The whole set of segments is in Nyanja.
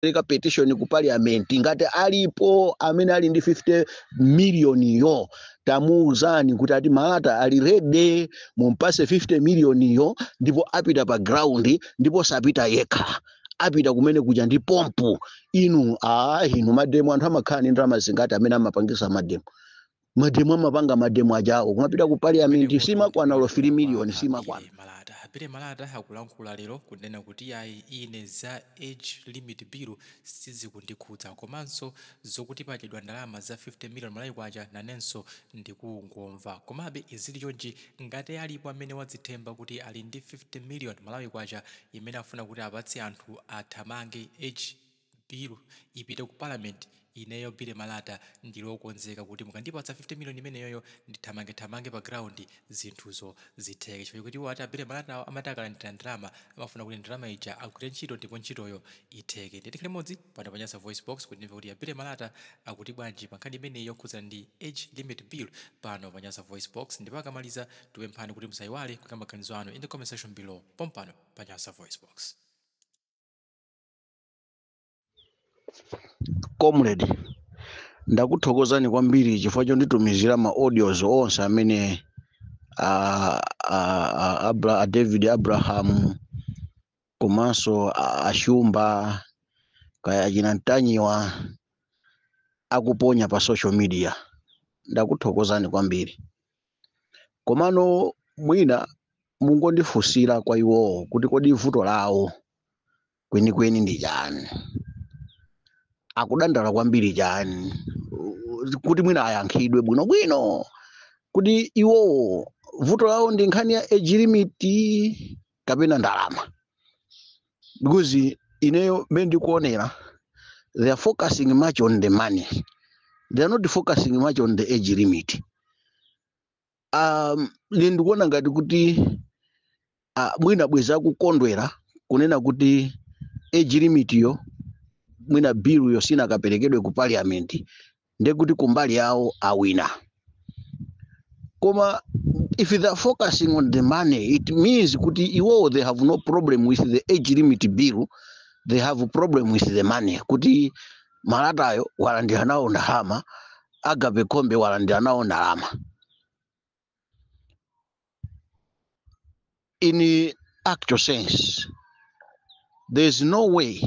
Pereka petition ku parliament. Ngati alipo amene ali ndi 50 million yo, tamuuzani kuti ati Malata ali ready, mumpase 50 million yo, ndipo apita pa ground, ndipo sapita yekha, apita kumene kuja ndi pompu. Inu, inu mademo, anthu amakhala ndi ndalama zingati amene amapangisa mademo? Mademo amapanga mademo ajawo kumapita ku parliament Kumeneko simakwana lo 3 ndikulankhula kwa million simakwana. Billy Malata. Billy Malata akulankhula lero kunena kuti ayi, ine za age limit bill sizikundikhudza, komanso zokuti padyedwa ndalama za 50 million Malawi kwacha nanenso ndikungomva. Komabe izili chonchi, ngati alipo amene wadzithemba kuti ali ndi 50 million Malawi kwacha imene afuna kuti apatse anthu athamange age bill ipite ku parliament, ineyo Billy Malata ndili okonzeka kuti mukandipatsa 50 million imeneyoyo, ndithamangethamange pa ground, zinthuzo zitheke, chifukwa kuti iwo ati a Billy Malata amati akalandira ndalama amafuna kuti ndalama ija agwire ntchito ndipo ntchitoyo itheke. Ndiye tikhale limodzi pano pa Nyasa Voice Box kuti ndimve kuti a Billy Malata akuti bwanji pa nkhani imeneyi yokhudzana ndi age limit bill pano pa Nyasa Voice Box. Ndipo akamaliza, tikupemphani kuti musayiwale kuika maganizo anu in the comment section below pompano pa Nyasa Voice Box. Comrade, ndakuthokozani kwambiri chifukwa chonditumizira ma audios onse amene a David Abraham komanso Ashumba kaya achina Ntanyiwa akuponya pa social media. Ndakuthokozani kwambiri, komano mwina mungondifunsira kwa iwowo kuti kodi vuto lawo kwenikweni ndi chani, akudandaula kwambiri chani, kuti mwina ayankhidwe bwinobwino kuti iwowo vuto lawo ndi nkhani ya age limit kapena ndalama, because ineyo mmene ndikuonera, they are focusing much on the money, they are not focusing much on the age limit. Ine ndikuona ngati kuti mwina bweza akukondwera kunena kuti age limit yo, mwina bill yo sinakaperekedwe ku parliament, ndekuti kumbali yawo awina. Koma if they are focusing on the money, it means kuti iwowo they have no problem with the age limit bill, they have a problem with the money, kuti Malatayo walandira nawo ndalama, Agape Khombe walandira nawo ndalama. In actual sense, there is no way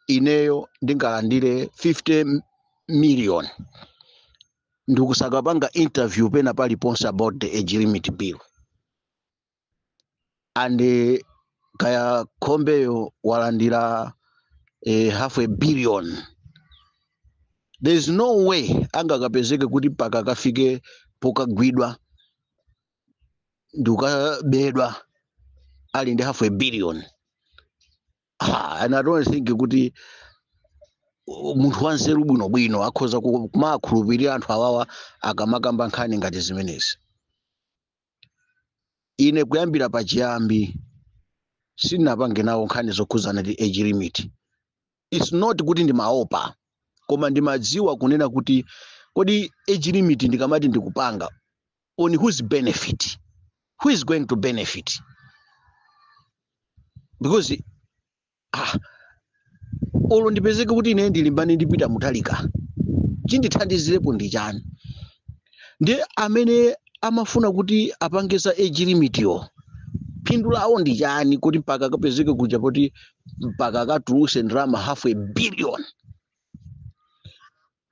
ineyo ndingalandire 50 million ndikusakapanga interview pena paliponse about the age limit bill, and kaya Khombeyo walandira half a billion, there is no way angakapezeke kuti mpaka akafike pokagwidwa ndikukabedwa ali ndi half a billion. And I don't think kuti munthu wanzeru bwinobwino akhoza kumakhulupirira anthu awawa akamakamba nkhani ngati zimenezi. Ine kuyambira pachiyambi sindinapange nawo nkhani zokhuzana ndi age limit. It's not kuti ndimaopa, koma ndimadziwa kunena kuti kodi age limit ndikamati ndikupanga, on whose benefit, who is going to benefit? Because olo ndipezeke kuti ine ndilimbane ndi Peter Mutharika, chindithandizirepo ndi chani? Ndi amene amafuna kuti apange za age limit yo, phindu lawo ndi chani kuti mpaka akapezeke kuja poti mpaka akatuluse ndalama half a billion?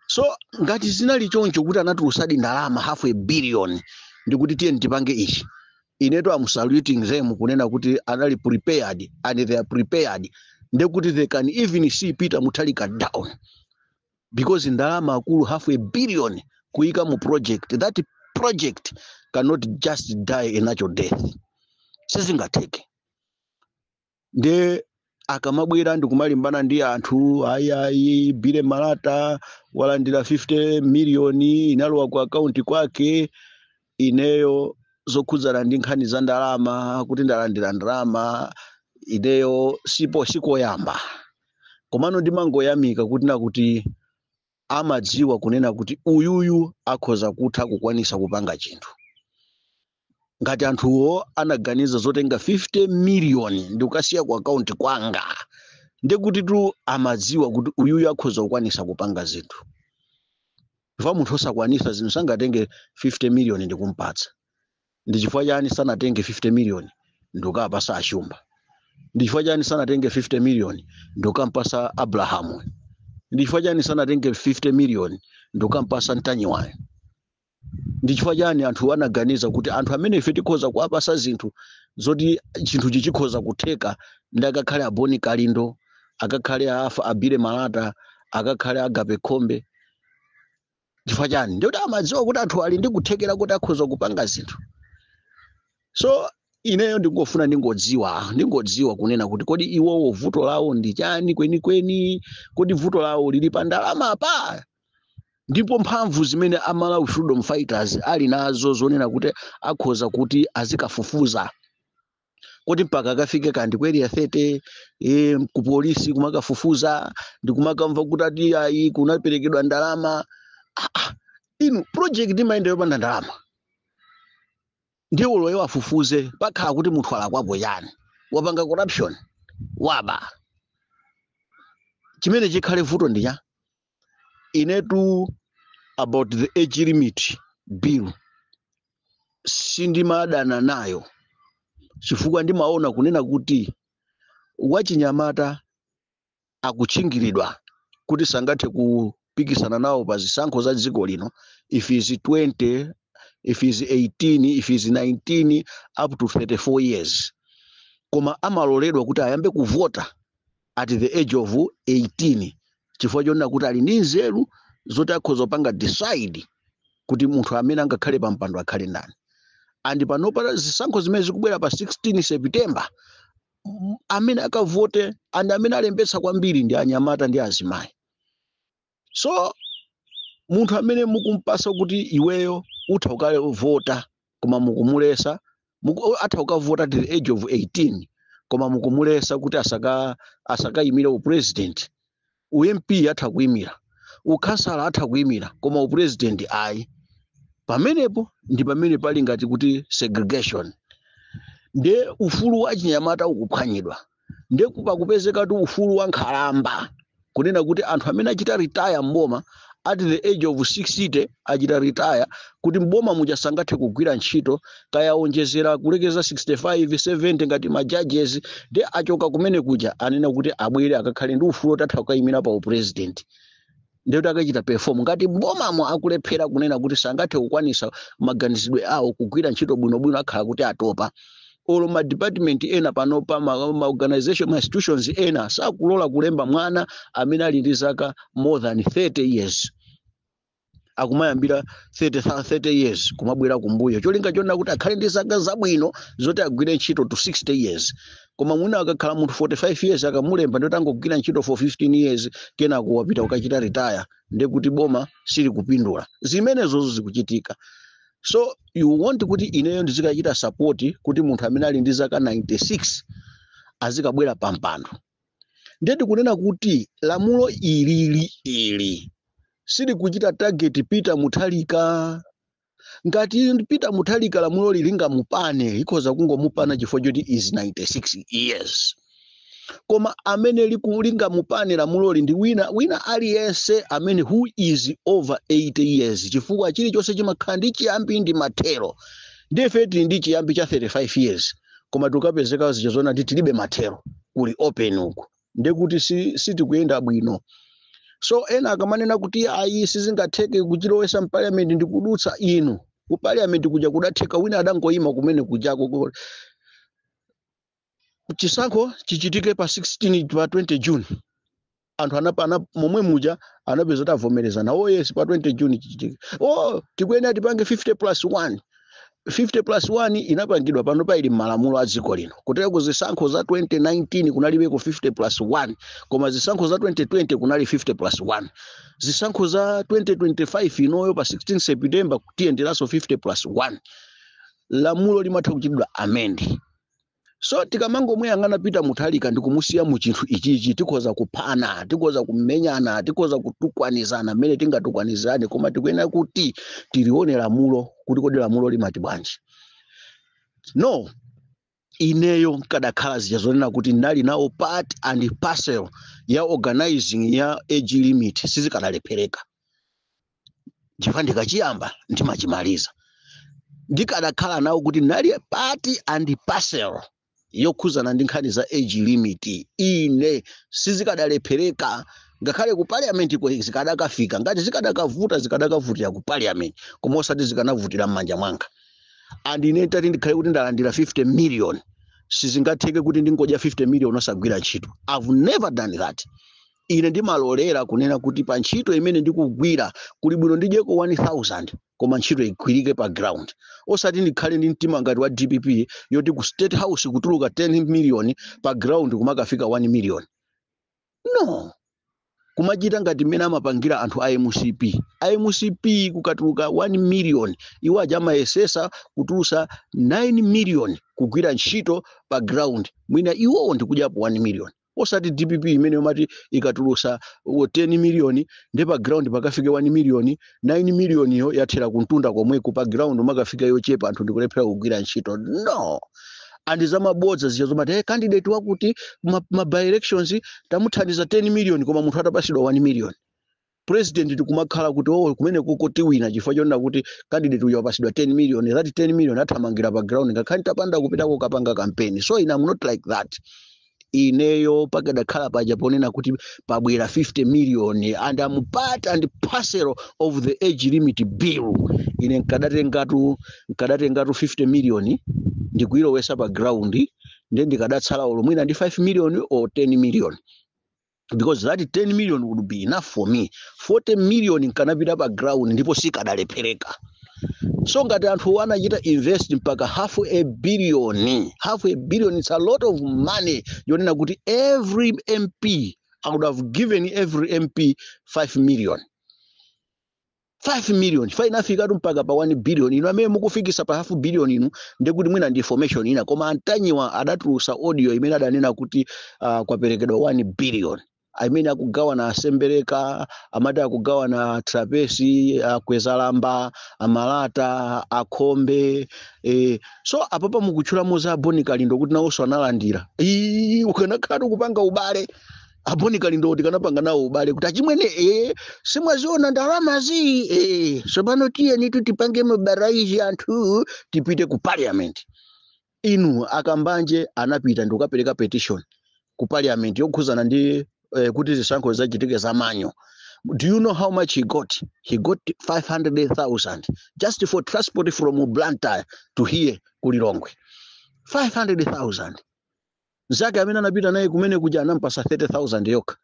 So ngati zinali choncho kuti anatulusadi ndalama half a billion ndikuti tiye tipange ichi, ineto am saluting them kunena kuti anali prepared and they are prepared, ndekuti they can even see Peter Mutharika down, because ndalama akulu half a billion kuyika mu project, that project cannot just die a natural death, sizingatheke. Nde akamabwera ndikumalimbana ndi anthu, ayi, Billy Malata walandira 50 miliyoni inalowa ku akaunti kwake, ineyo zokhudzana ndi nkhani za ndalama kuti ndalandira ndalama, ineyo sipo sikoyamba. Komano ndimangoyamika kuti nakuti amadziwa kunena kuti uyuyu akhoza kutha kukwanisa kupanga chinthu. Ngati anthuwo anaganiza zotenga 50 miliyoni ndikukasiya ku akaunti kwanga, Ndekuti tu amadziwa kuti uyuyu akhoza kukwanisa kupanga zinthu, chifukwa munthu osakwanisa zinthu sangatenge 50 million ndikumpatsa. Ndi chifukwa chani sanatenge 50 million ndikukapasa Ashumba? Ndi chifukwa chani sanatenge 50 million ndikukampasa Abrahamu? Ndi chifukwa chani sanatenge 50 million ndikukampasa Mtanyiwayo? Ndi chifukwa chani anthu anaganiza kuti anthu amene ife tikhoza kuwapasa zinthu zoti chinthuchi chikhoza kutheka ndi akakhale Aboni Kalindo, akakhale afa Abile Malata, akakhale Agape Khombe? Chifukwa chani? Ndikuti amadziwa kuti anthu ali ndi kuthekera kuti akhoza kupanga zinthu. So ineyo ndingofuna ndingodziwa kunena kuti kodi iwowo vuto lawo ndi chani kwenikweni? Kodi vuto lawo lili pa ndalama pa? Ndipo mphamvu zimene Amalawi Freedom Fighters ali nazo zonena kuti akhoza kuti azikafufuza kuti mpaka akafike kandi ku Area 30, ku polisi kumakafufuza ndikumakamva kuti ati ayi, kunaperekedwa ndalama. Ah, ah, inu, project imayenda yopanda ndalama? Ndiye uloyo afufuze, pakhala kuti munthu alakwapo chani? Wapanga corruption, waba? Chimene chikhale vuto ndi cha inetu about the age limit bill, sindimadana nayo, chifukwa ndimaona kunena kuti wachinyamata akutchingiridwa kuti sangathe kupikisana nawo pa zisankho za dziko lino if is 20, if is 18, if is 19 up to 34 years, koma amaloledwa kuti ayambe kuvota at the age of 18, chifukwa chonena kuti ali ndi nzeru zoti akhoza kupanga decide kuti munthu amene angakhale pa mpando akhale ndani. And panopa zisankho zimene zikubwera pa 16 September, amene akavote and amene alembetsa kwambiri ndi anyamata ndi azimayi. So munthu amene mukumpasa kuti iweyo utha ukavota, koma mukumulesa atha kukavota at the age of 18, koma mukumulesa kuti asakayimire upresident. UMP atha kuyimira, ukhansala atha kuyimira, koma upresident ayi. Pamenepo ndi pamene pali ngati kuti segregation, ndiye ufulu wa chinyamata ukuphwanyidwa. Ndiye pakupezekatu ufulu wa nkhalamba, kunena kuti anthu amene achita retire mboma at the age of 60, achita retire kuti mboma muja sangathe kugwira ntchito, kayawonjezera kulekeza 65, 70 ngati ma judges, ndi achoka kumene kuja, anena kuti abwere akakhale ndi ufulu otatha kukayimira pa upresident, ndikuti akachita perform. Ngati mbomamo akulephera kunena kuti sangathe kukwanisa maganizidwe awo kugwira ntchito bwinobwino, akhala kuti atopa. Olo ma department ena panopa, ma organization, ma institutions ena sakulola kulemba mwana amene ali ndi zaka more than 30 years, akumayambira 30 years kumabwera kumbuyo, cholinga chonena kuti akhale ndi zaka zabwino zoti agwire ntchito to 60 years. Koma mwina akakhala munthu 45 years, akamulemba ndikuti angogwira ntchito for 15 years, kenako wapita ukachita retire, ndekuti boma sili kupindula. Zimenezozo zikuchitika. So you want kuti ineyo ndizikachita support kuti munthu amene ali ndi zaka 96 azikabwera pampando? Ndiye tikunena kuti lamulo ilili ili silikuchita target Peter Mutharika. Ngati Peter Mutharika lamulo lingamupane, likhoza kungomupana chifukwa choti is 96 years. Koma amene lingamupane lamuloli ndi wina aliyense amene who is over 80 years, chifukwa chilichonse chimakhala ndi chiyambi ndi mathero. Ndife tili ndi chiyambi cha 35 years, koma tikapezeka zichazona ndi tilibe mathero, kuli open uku, ndekuti sitikuyenda bwino. So ena akamanena kuti ayi, sizingatheke kuchilowesa mparliament ndikudutsa, inu, ku parliament kuja kudatheka, wina adangoyima kumene kujako. Chisankho chichitike pa 16, pa 20 June, anthu anapana momwe muja, anapeza kuti avomerezana, "Oh yes, pa 20 June chichitike." Oh, tikuyenera tipange 50 plus 1. 50 plus 1 inapangidwa, pano paili m'malamulo a dziko lino. Kutero ku zisankho za 2019 kunalibeko 50 plus 1, koma zisankho za 2020 kunali 50 plus 1. Zisankho za 2025 inoyo pa 16 September tiyenderanso 50 plus 1. Lamulo limatha kuchitidwa amend. So tikamangomuyang'ana Peter Mutharika ndikumusiya mu chinthu ichichi, tikhoza kuphana, tikhoza kumenyana, tikhoza kutukwanizana mmene tingatukwanizane, koma tikuyenera kuti tilione lamulo kuti kodi lamulo limati bwanji. No. Ineyo nkadakhala zija zonena kuti ndali nawo part and parcel ya organizing ya age limit, sizikadalephereka, chifukwa ndikachiyamba ndimachimaliza. Ndikadakhala nawo kuti ndali part and parcel yokhuzana ndi nkhani za age limit, ine sizikadalephereka. Ngakhale ku parliament ko zikadakafika. Ngati zikadakavuta, zikadakavutira ku parliament, koma osati zikanavutira m'manja mwanga. And ine tati ndikhale kuti ndalandira 50 million, sizingatheke kuti ndingodya 50 million osagwira ntchito. I've never done that. Ine ndimalolera kunena kuti pa ntchito imene ndikugwira, kuli bwino ndidyeko 1000, koma ntchito igwirike pa ground, osati ndikhale ndi mtima ngati wa DPP yoti ku State House kutuluka 10 million, pa ground kumakafika 1 million. No, kumachita ngati mmene amapangira anthu a MCP. A MCP kukatuluka 1 million, iwo aja amayesesa kutulusa 9 million kugwira ntchito pa ground, mwina iwowo ndikudyapo 1 million, osati DPP imene yomati ikatulusa 10 million, ndi pa ground pakafike 1 million, 9 million yo yathera kuntunda komweko, pa ground makafika yochepa, anthu ndikulephera kugwira ntchito. No, and zamabodza zija zomati, "Hey, candidate wakuti ma by elections tamuthandiza 10 million," koma munthu atapasidwa 1 million. President tikumakhala kuti, "Oh, kumene kuko tiwina," chifukwa chonena kuti candidate uyo wapasidwa 10 million. That 10 million athamangira pa ground ngakhale tapanda kupitako kapanga campaign. So ine am not like that. Ineyo pakadakhala paja ponena kuti pabwera 50 million and I'm part and parcel of the age limit bill, ine nkadatengatu 50 million ndikuyilowesa pa ground, ndiye ndikadatsala olo mwina ndi 5 million or 10 million, because that 10 million would be enough for me. 40 million nkanapita pa ground ndipo sikadalephereka. So ngati anthu anachita invest mpaka half a billion, half a billion, it's a lot of money yonena kuti every MP, I would have given every MP 5 million, 5 million. Fa inafikatu mpaka pa 1 billion. Inu amene mukufikisa pa half billion inu, ndekuti mwina ndi information ina. Koma Antanyiwa adatulusa audio imene adanena kuti kwaperekedwa 1 billion amene akugawana Asembereka, amati akugawana Trapesi, Akwezalamba, Amalata, Akhombe. So apapa mukutchulamo za Aboni Kalindo kuti nawonso analandira. Ii, ukanakhala kupanga ubale Aboni Kalindo, tikanapanga nawo ubale kuti, "Achimwene, simwaziona ndalamazi? Tsopano tiyeni tipange mobilize anthu, tipite ku parliament." Inu, Akambanje anapita ndikukapereka petition ku parliament yokhuzana ndi kuti zisankho zachitike zamanyo. Do you know how much he got? He got 500,000 just for transport from Blantyre to here ku Lilongwe. 500,000. Zake amene anapita naye kumene kuja anampasa 30,000 yokha.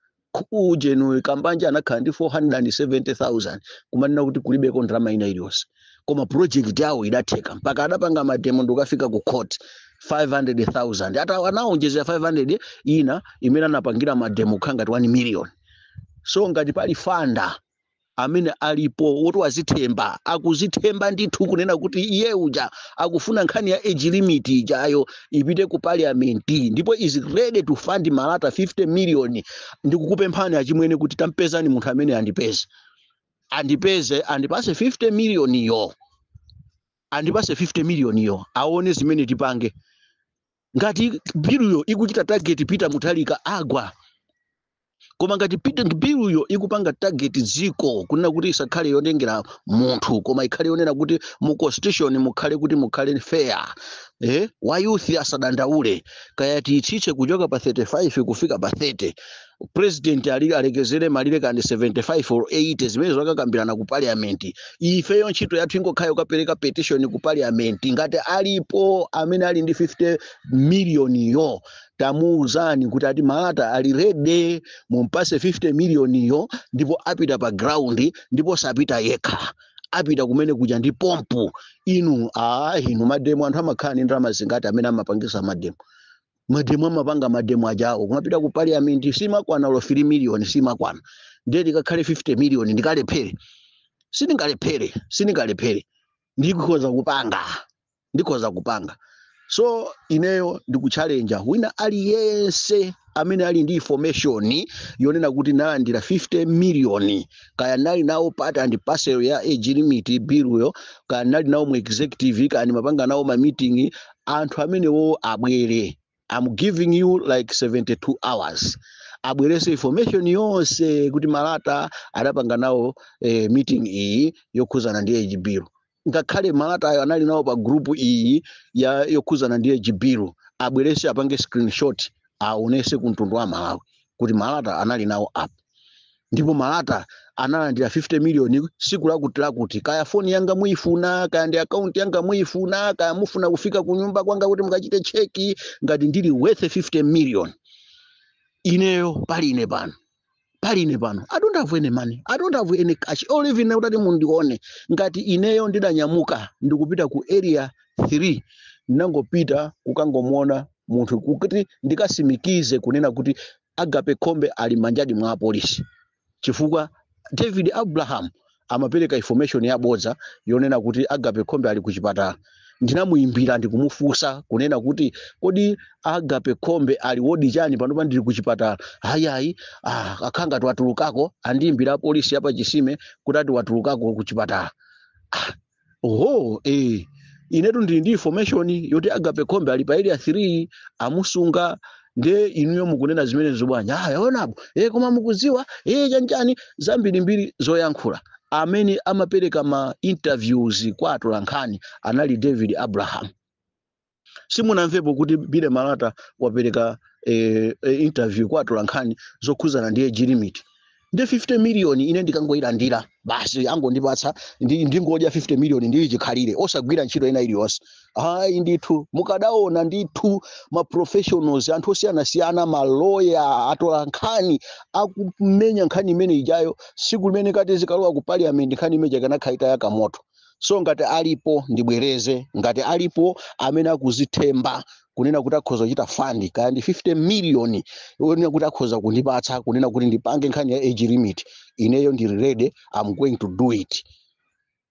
Ujenu Kambanja anakhala ndi 470,000, kumanena kuti kulibeko ndalama ina iliyonse, koma project yawo idatheka mpaka adapanga mademo ndikukafika ku court. 500,000, ata anaonjezera 500 ina imene anapangira mademo, kukhala ngati 1 million. So ngati pali funder amene alipo woti wazithemba, akuzithemba ndithu kunena kuti iye uja akufuna nkhani ya age limit ijayo ipite ku parliament, ndipo is ready to fund Malata 50 million, ndikukupemphani achimwene kuti tampezani munthu amene andipeze, andipeze, andipase 50 million yo, andipase 50 million yo, aone zimene tipange. Ngati bill yo ikuchita target Peter Mutharika, agwa. Koma ngati Peter bill yo ikupanga target dziko, kunena kuti isakhale yotengera munthu, koma ikhale yonena kuti mu constitution mukhale kuti mukhale fair, wa youth asadandaule, kaya tiyitsitse kuchoka pa 35 kufika pa 30, president ali alekezere malire kandi 75 or 80, zimene zakakambirana ku parliament. Ifeyo ntchito yathu ingokhala yokapereka petition ku parliament. Ngati alipo amene ali ndi 50 million yo, tamuuzani kuti ati Malata ali ready, mumpase 50 million yo, ndipo apita pa ground, ndipo sapita yekha, apita kumene kuja ndi pompo. Inu, inu mademo, anthu amakhala ndi ndalama zingati amene amapangisa mademo? Mademo amapanga mademo ajawo kumapita ku parliament simakwana olo 3 million, simakwana. Ndiye ndikakhale 50 million ndikalephere? Sindingalephere, sindingalephere. Ndikhoza kupanga, ndikhoza kupanga. So ineyo ndikuchallenja wina aliyense amene ali ndi information yonena kuti nalandira 50 million, kaya nali nawo part and parcel ya age limit bill yo, kaya nali nawo mu executive, kaya ndimapanga nawo ma meeting, Anthu amenewo abwere. I'm giving you like 72 hours, abwerese information yonse kuti Malata adapanga nawo meeting iyi yokhuzana ndi age bill. Ngakhale Malata ayo anali nawo pa group iyi ya yokhuzana ndi age bill, abwerese, apange screenshot, aonese ku mtundu wa Malawi kuti Malata anali nawo apo, ndipo Malata analandira 50 million siku lakuti lakuti. Kaya foni yanga muyifuna, kaya ndi akaunti yanga muyifuna, kaya mufuna kufika ku nyumba kwanga kuti mukachite check ngati ndili worth 50 million. Ineyo pali ine pano, pali ine pano, I don't have any money, I don't have any cash or even kuti mundione. Ngati ineyo ndidanyamuka ndikupita ku Area 3, ndinangopita kukangomuona munthu kuti ndikasimikize kunena kuti Agape Khombe ali manjadi mwa apolisi, chifukwa David Abraham amapereka information yabodza yonena kuti Agape Khombe ali kuchipatala. Ndinamuyimbira ndikumufunsa kunena kuti, "Kodi Agape Khombe ali wodi chani? Panopa ndili kuchipatala." "Hayayi, akhanga watulukako. Andiyimbira apolisi apa Chisime kuti ati watulukako kuchipatala." Ah, oho, inetu ndili ndi information yoti Agape Khombe ali pa Area 3, amusunga. Nde inuyo mukunena zimenezo bwanji? "Ah, yaonapo, koma mukudziwa, chanchani," zambirimbiri zoyankhula. Amene amapereka ma interviews kwa atolankhani anali David Abraham. Simunamvepo kuti Billy Malata wapereka interview kwa atolankhani zokhuzana ndi age limit. Ndi 50 million ine ndikangoyilandira basi, angondipatsa, ndingodya 50 million ndili chikhalire, osagwira ntchito ina iliyonse. Ayi ndithu, mukadaona ndithu ma professionals, anthu osiyanasiyana, maloya, atolankhani akumenya nkhani imene ijayo, siku limene kati zikalowa ku parliament, nkhani imene ikanakhala yakamoto. So ngati alipo, ndibwereze, ngati alipo amene akuzithemba kunena kuti akhoza kuchita fund kaya ndi 50 million, kunena kuti akhoza kundipatsa kunena kuti ndipange nkhani ya age limit, ineyo ndili ready, I'm going to do it.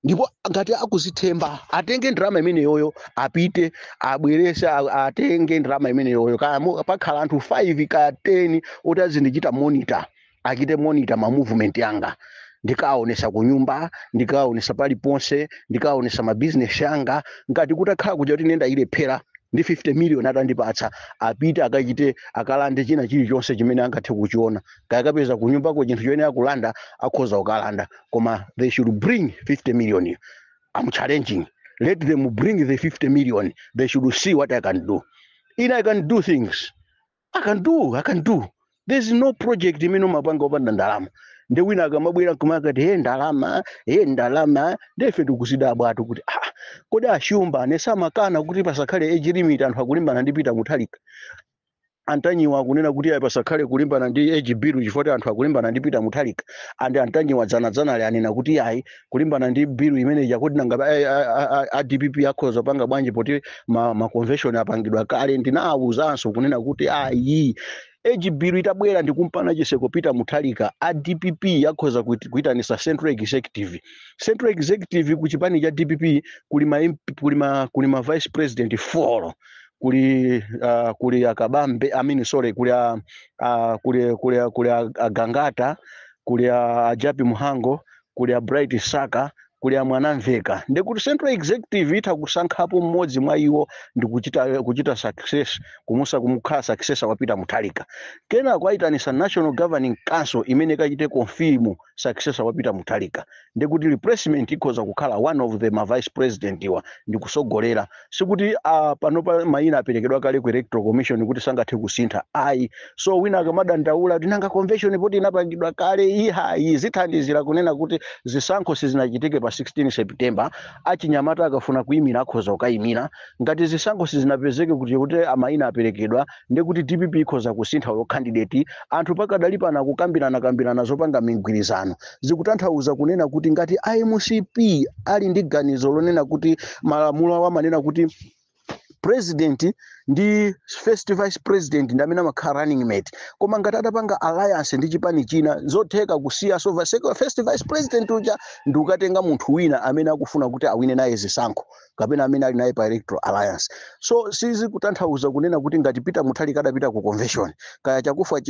Ndipo ngati akuzithemba, atenge ndalama imeneyoyo, apite abwerese, atenge ndalama imeneyoyo. Kaya pakhala anthu 5 kaya 10 oti azindichita monitor, achite monitor ma movement yanga. Ndikaonesa kunyumba, ndikaonesa paliponse, ndikaonesa mabizinesi yanga. Ngati kutakhala kuja kuti nenda ilephera ndi 50 million atandipatsa, apite akachite, akalande china chilichonse chimene angathe kuchiona. Kaya kapeza kunyumbako chinthu choyenera kulanda, akhoza kukalanda, koma they should bring 50 million. I'm challenging, let them bring the 50 million. They should see what I can do. In I can do things, I can do, I can do. There's no project imene umapanga opanda ndalama. Ndi wina akamabwera kumakati, "He, ndalama, he, ndalama," ndefe tikuzidabwa atu kuti, ah, kodi ashumba nesamakana kuti pasakhale age limit? Anthu akulimbana ndi Peter Mutharika. Antanyiwa akunena kuti ayi, pasakhale kulimbana ndi age bill chifukwa kuti anthu akulimbana ndi Peter Mutharika. And Antanyiwa dzanadzanali anena kuti ayi, kulimbana ndi bill imene yakuti nanga a DPP akhoza kupanga bwanji poti ma convention apangidwa kale? Ndinawuzanso kunena kuti ayi, age bill itabwera ndikumpana chiseko Peter Mutharika, a DPP akhoza kuitanisa Central Executive. Central Executive ku chipani cha DPP kuli ma MP, kuli ma vice president 4, kuli akabambe, I mean, sorry, kuli kuli kuli kuli agangata, kuli a Jappie Mhango, kuli a Bright Saka, kuli a Mwanamveka. Ndikuti Central Executive itha kusankhapo mmodzi mwa iwo ndi kuchita success kumusa kumukhala successor wa Peter Mutharika. Kenako ayitanisa National Governing Council imene ikachite confirm successor wa Peter Mutharika. Ndikuti replacement ikhoza kukhala one of the ma vice president iwa ndikusogolera. Sikuti panopa mayina aperekedwa kale ku Electoral Commission kuti sangathe kusintha, ayi. So wina akamadandaula kuti nanga convention poti inapangidwa kale, ihayi, zithandizira kunena kuti zisankho sizinachitike pa 16 September. Achinyamata akafuna kuyimira akhoza kukayimira. Ngati zisankho sizinapezeke kuti amayina aperekedwa, ndekuti DPP ikhoza kusintha ulo candidate. Anthu pakadali pano akukambirana kambirana zopanga migwirizano. Zikutanthauza kunena kuti ngati IMCP ali ndi ganizo lonena kuti malamulo awo amanena kuti president ndi vice president ndi Ndi first vice president ndi amene amakhala running mate. Koma ngati atapanga alliance ndi chipani china, zotheka kusiya so first vice president uja ndi ukatenga munthu wina amene akufuna kuti awine naye zisankho kapena amene ali naye pa electoral alliance. So sizikutanthauza kunena kuti ngati Peter Mutharika adapita ku convention, kaya Chakufa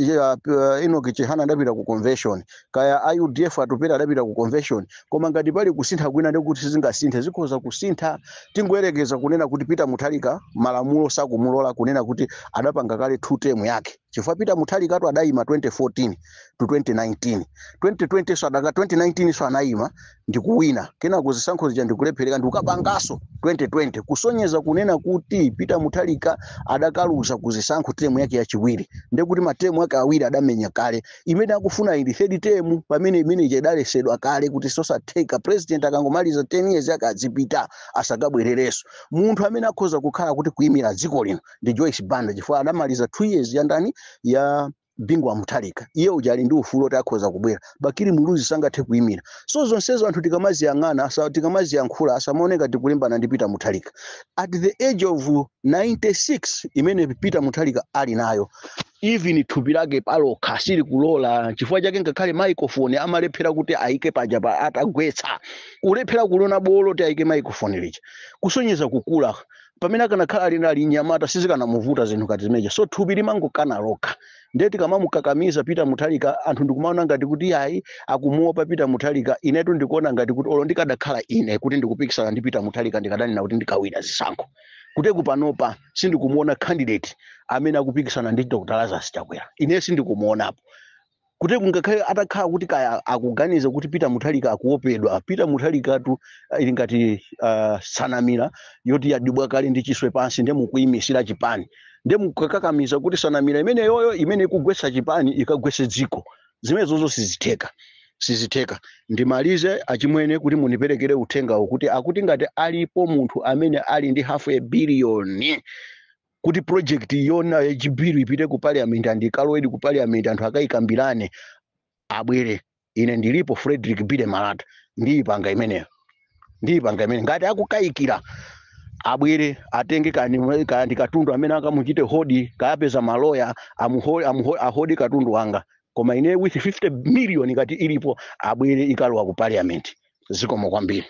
Enoch Chihana adapita ku convention, kaya UDF Atupele adapita ku convention, koma ngati pali kusintha kwina ndikuti sizingasinthe, zikhoza kusintha. Tingoyerekeza kunena kuti Peter Mutharika malamulo sakumulola kunena kuti adapanga kale two term yake, chifukwa Peter Mutharika atu adayima 2014 to 2019, 2020, so adaka 2019, so anayima ndikuwina, kenako zisankho zija ndikulephereka, ndikukapanganso 2020, kusonyeza kunena kuti Peter Mutharika adakaluza kuzisankho term yake yachiwiri. Ndekuti ma term ake awiri adamenya kale, imene akufuna ili third term, pamene imene ija idalesedwa kale kuti sosatheka, president akangomaliza 10 years yake adzipita, asakabwererenso. Munthu amene akhoza kukhala kuti kuyimira dziko lino ndi Joyce Banda, chifukwa adamaliza 2 years ya ndani? Ya Bingu wa Mutharika. Iye uja ali ndi ufulu oti akhoza kubwera. Bakili Muluzi sangathe kuyimira. So zonsezo anthu tikamaziyang'ana, tikamaziyankhula, asamaoneka tikulimbana ndi Peter Mutharika. At the age of 96 imene Peter Mutharika ali nayo, even thupi lake palokha silikulola. Chifukwa chake ngakhale microphone amalephera kuti ayike paja pa atagwetsa, kulephera kulona bolo kuti ayike microphone lija, kusonyeza kukula. Pamene akanakhala ali nyamata, sizikanamuvuta zinthu ngati zimenezo. So thupi limangokana lokha. Ndiye tikamamukakamiza Peter Mutharika, anthu ndikumaona ngati kuti ayi, akumuopa Peter Mutharika. Inetu ndikuona ngati kuti olo ndikadakhala ine kuti ndikupikisana ndi Peter Mutharika, ndikadanena kuti ndikawina zisankho. Kuteku panopa sindikumuona candidate amene akupikisana ndi Dr Lazarus Chakwera, ine sindikumuonapo. Kuti ngakhale atakhala kuti kaya akuganiza kuti Peter Mutharika akuopedwa, Peter Mutharikatu ili ngati sanamira yoti yadibwa kale ndi chiswe pansi, ndiye mukuyimisira chipani, ndiye mukakakamiza kuti sanamira imeneyoyo imene ikugwetsa chipani ikagwetse dziko, zimenezozo sizitheka, sizitheka. Ndimalize, achimwene, kuti muniperekere uthengawo kuti akuti ngati alipo munthu amene ali ndi half a billion kuti project yona age bill ipite ku parliament and ikalowedi ku parliament, anthu akayikambirane, abwere. Ine ndilipo, Frederick Bile Malata, ndiyipanga imeneyo, ndiyipanga imene. Ngati akukayikira, abwere atenge kani kandi katundu amene akamuchite hold, kayapeza maloya ahodi katundu wanga. Koma ine with 50 million ngati ilipo, abwere, ikalowa ku parliament. Zikomo kwambiri.